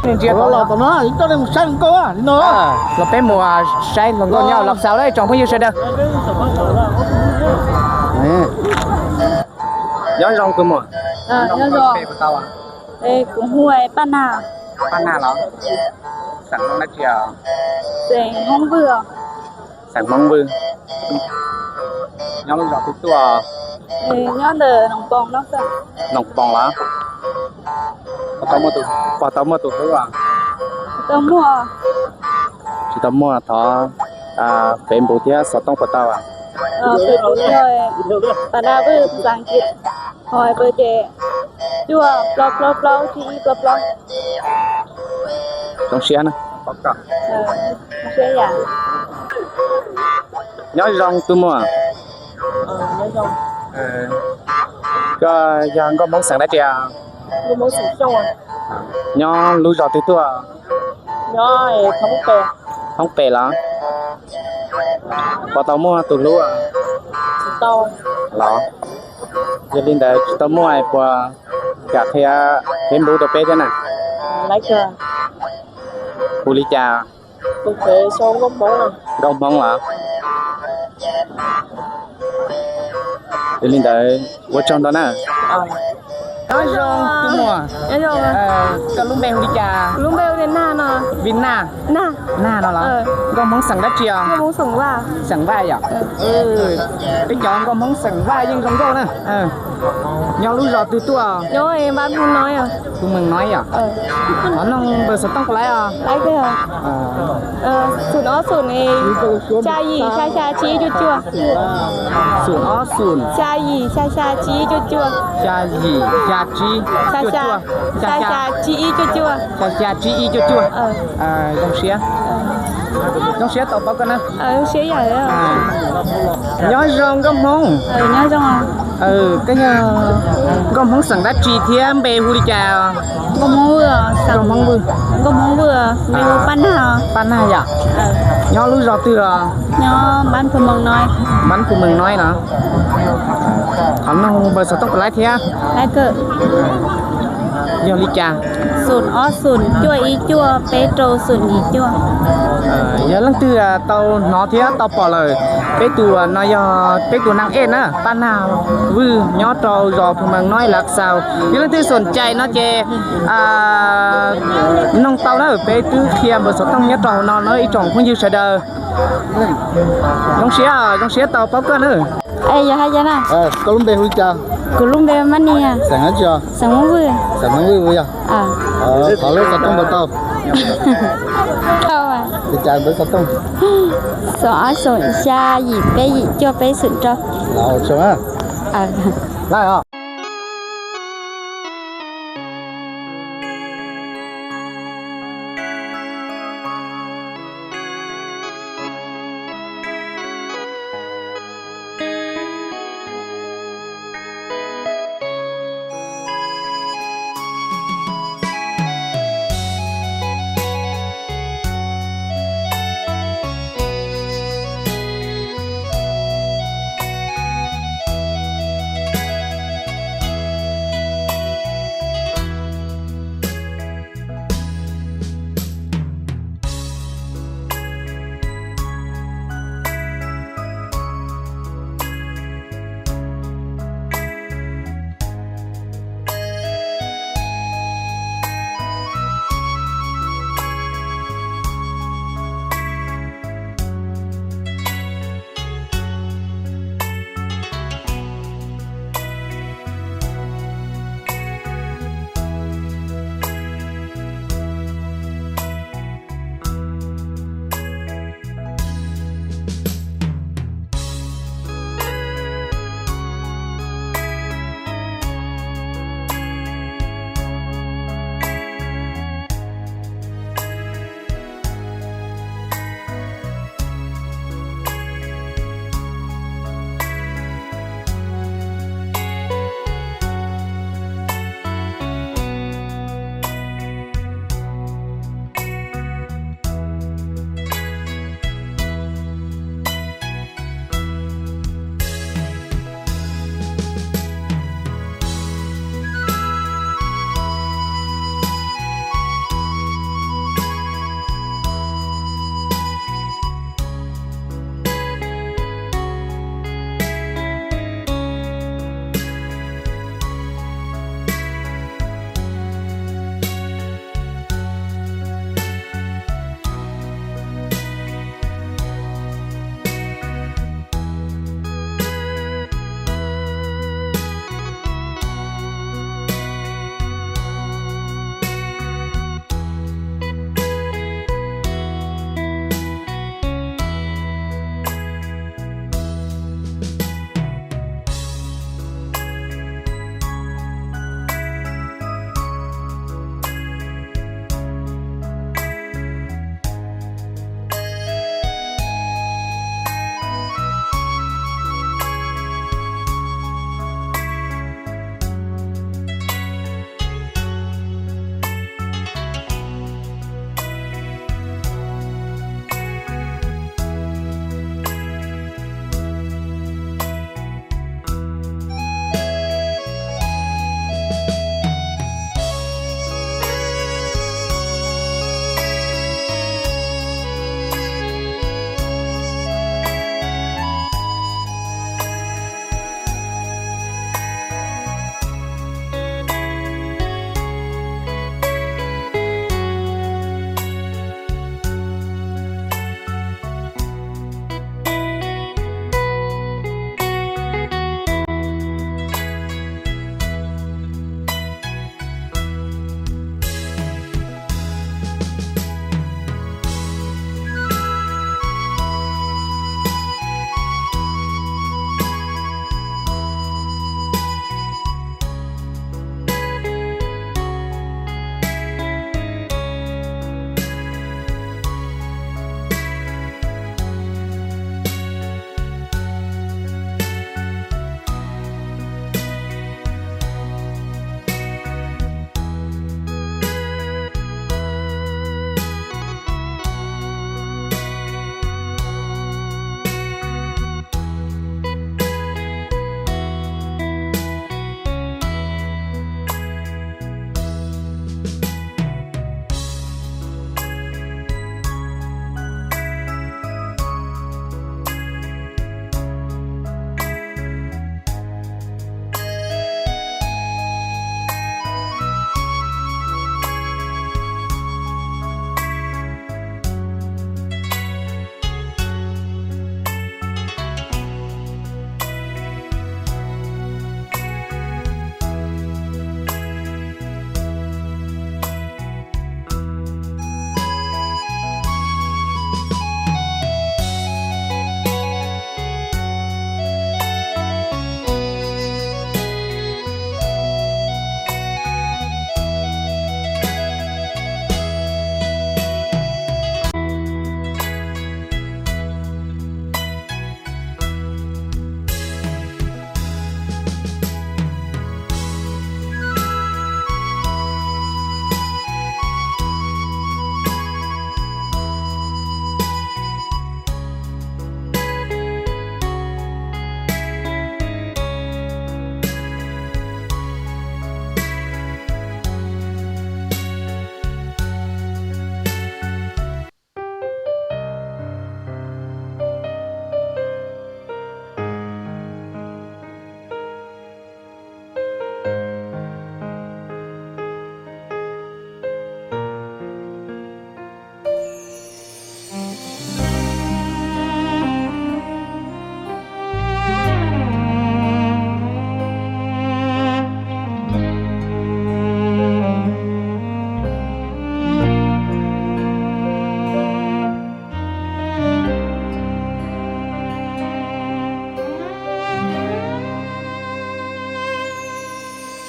Los tom no, coj nej mus saib hluas nkauj li no. Los peb mus saib hluas nkauj nyob Los Xaus lawm tsoom phooj ywg sawv daws. Nyob zoo tus muam. Kuv hu Paj Nag. Paj Nag los? Xeem Hmoob dab tsi? Xeem Hmoob Vwj. Xeem Hmoob Vwj. Nyob lub zos twg tuaj? Nyob ntawm Noom Poos no. Noom Poos los? Puas tau muaj tus hlub? Tsis tau muaj, thov Facebook thiab xov tooj puas tau? Paj Nag Vwj, xeem Hmoob Vwj ces cuaj plaub plaub plaub tsib ib plaub plaub. Zoo siab na. Nyob zoo tus muam. Koj yog nkauj Hmoob xeem dab tsi? Nyob lub zos twg tuaj? Hmoob Pes los? Puas tau muaj tus hlub los? Yog li ntawd tsis tau muaj puas kam qhia Facebook rau peb thiab na? Hu li cas? Nkauj Hmoob los? Yog li ntawd ua tsaug ntau na. Nyob zoo tus muam. Koj lub npe hu li cas? Vij Naj. Naj no los? Nkauj Hmoob xeem dab tsi os? Xeem Vaj yom? Peb cov nkauj Hmoob xeem Vaj yeej zoo nkauj na. Nyob lub zos twg tuaj? Hu Mees Noib yom? Thov noog npawb xov tooj puas laib os? Xoom ob xoom xya yim xya xya tsib cuaj cuaj. Xya yim xya xya tsib cuaj cuaj. Xya xya tsib ib cuaj cuaj. Zoo siab, zoo siab tau paub koj na. Nyob zoo nkauj Hmoob. Koj yog nkauj Hmoob xeem dab tsi thiab npe hu li cas? Nkauj Hmoob Vwj. Paj Nag yom? Nyob lub zos twg os? Npab Phu Mees Noib no. Thov noog npawb xov tooj puas laib thiab? Yog li cas? Xoom ob xoom cuaj ib cuaj peb rau xoom yim cuaj. Yog leej twg tau hnov thiab tau pom lawm, peb tus no yog peb tus neeg ej na, Paj Nag Vwj nyob rau zos Phu Mees Noib Lav Xaus. Yog leej twg xoom cai no ces noog tau na, peb twb qhia npawb xov tooj nyob rau hauv no na ib tsoom phooj ywg sawv daws. Zoo siab, zoo siab tau paub koj na. Koj lub npe hu li cas? Kuv lub npe Mab Niag. Xeem dab tsi? Xeem Hmoob Vwj. Xeem Hmoob Vwj yog? Thov lub xov tooj puas tau? Li cas npawb xov tooj? Xoom ob xoom xya yim peb yim cuaj peb xoom rau. Laj os.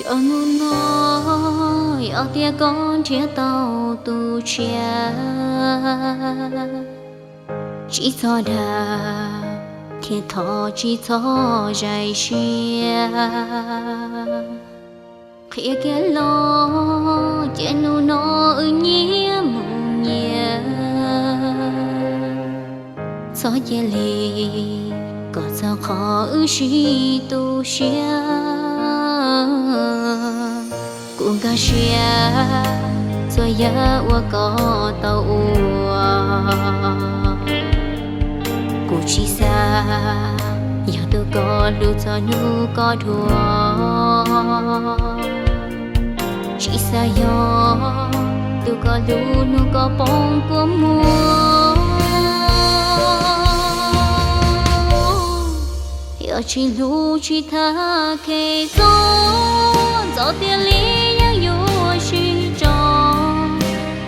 Yog hnub no, yog tias koj nrhiav tau tus tshiab, tsis txhob dag, thiab thov tsis txhob zais siab. Qhia kiag los ces hnub no wb nyias mus nyias. Txhob cia li koj txog qhov wb sib tu siab. Kuv nkag siab txhua yam uas koj tau ua. Kuv tsis xav yog tus koj hlub txog hnub koj dhuav. Tsis xav yog tus koj hlub hnub koj poob kua muag. Yog tsis hlub tsis thab khev txog, txom tiag li yeej yuav sib tso.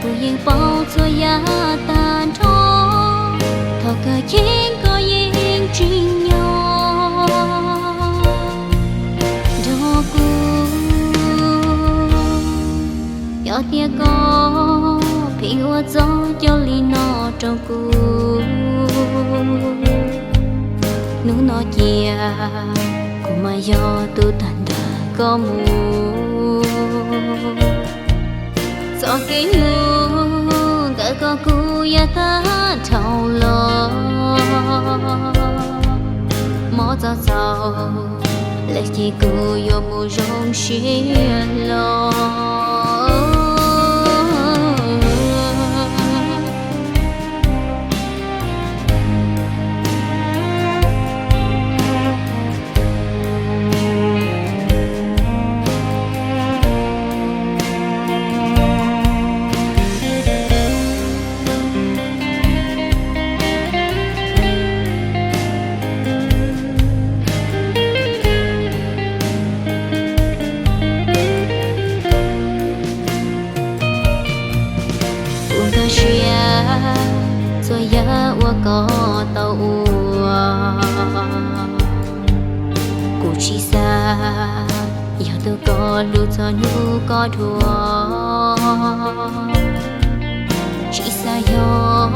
Kuv yeej paub txhua yam tag nrho, thaum kawg cheem koj yeej tsim nyog nrog kuv. Yog tias koj pheej ua txoj coj li no rau kuv, hnub no cia kuv mas yog tus tag ntawd koj mus. Txoj kev hlub ntawm koj kuv yav tag dhau los, mob txaus txaus lawm ces kuv yuav mus zoo siab los. Kuv nkag siab txhua yam uas koj tau ua. Kuv tsis xav yog tus koj hlub txog hnub koj dhuav. Tsis xav yog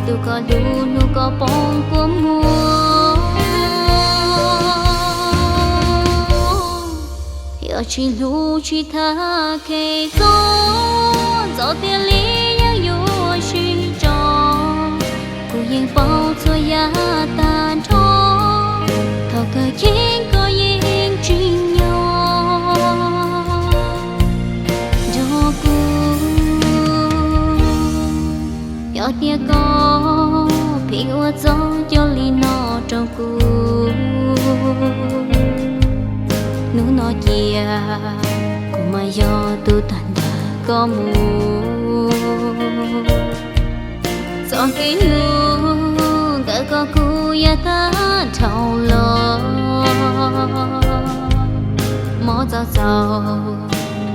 tus koj hlub hnub koj poob kua muag. Yog tsis hlub tsis thab khev txog, txom tiag li yeej yuav sib tso. Kuv yeej paub txhua yam tag nrho, thaum kawg cheem koj yeej tsim nyog nrog kuv. Yog tias koj pheej ua txoj coj li no rau kuv, hnub no cia kuv mas yog tus tag ntawd koj mus. Txoj kev hlub ntawm koj kuv yav tag dhau los, mob txaus txaus lawm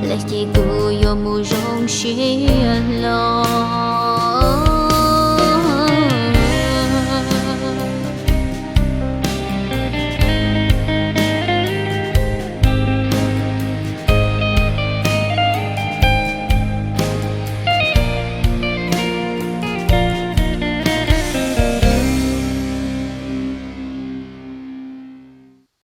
ces kuv yuav mus zoo siab los.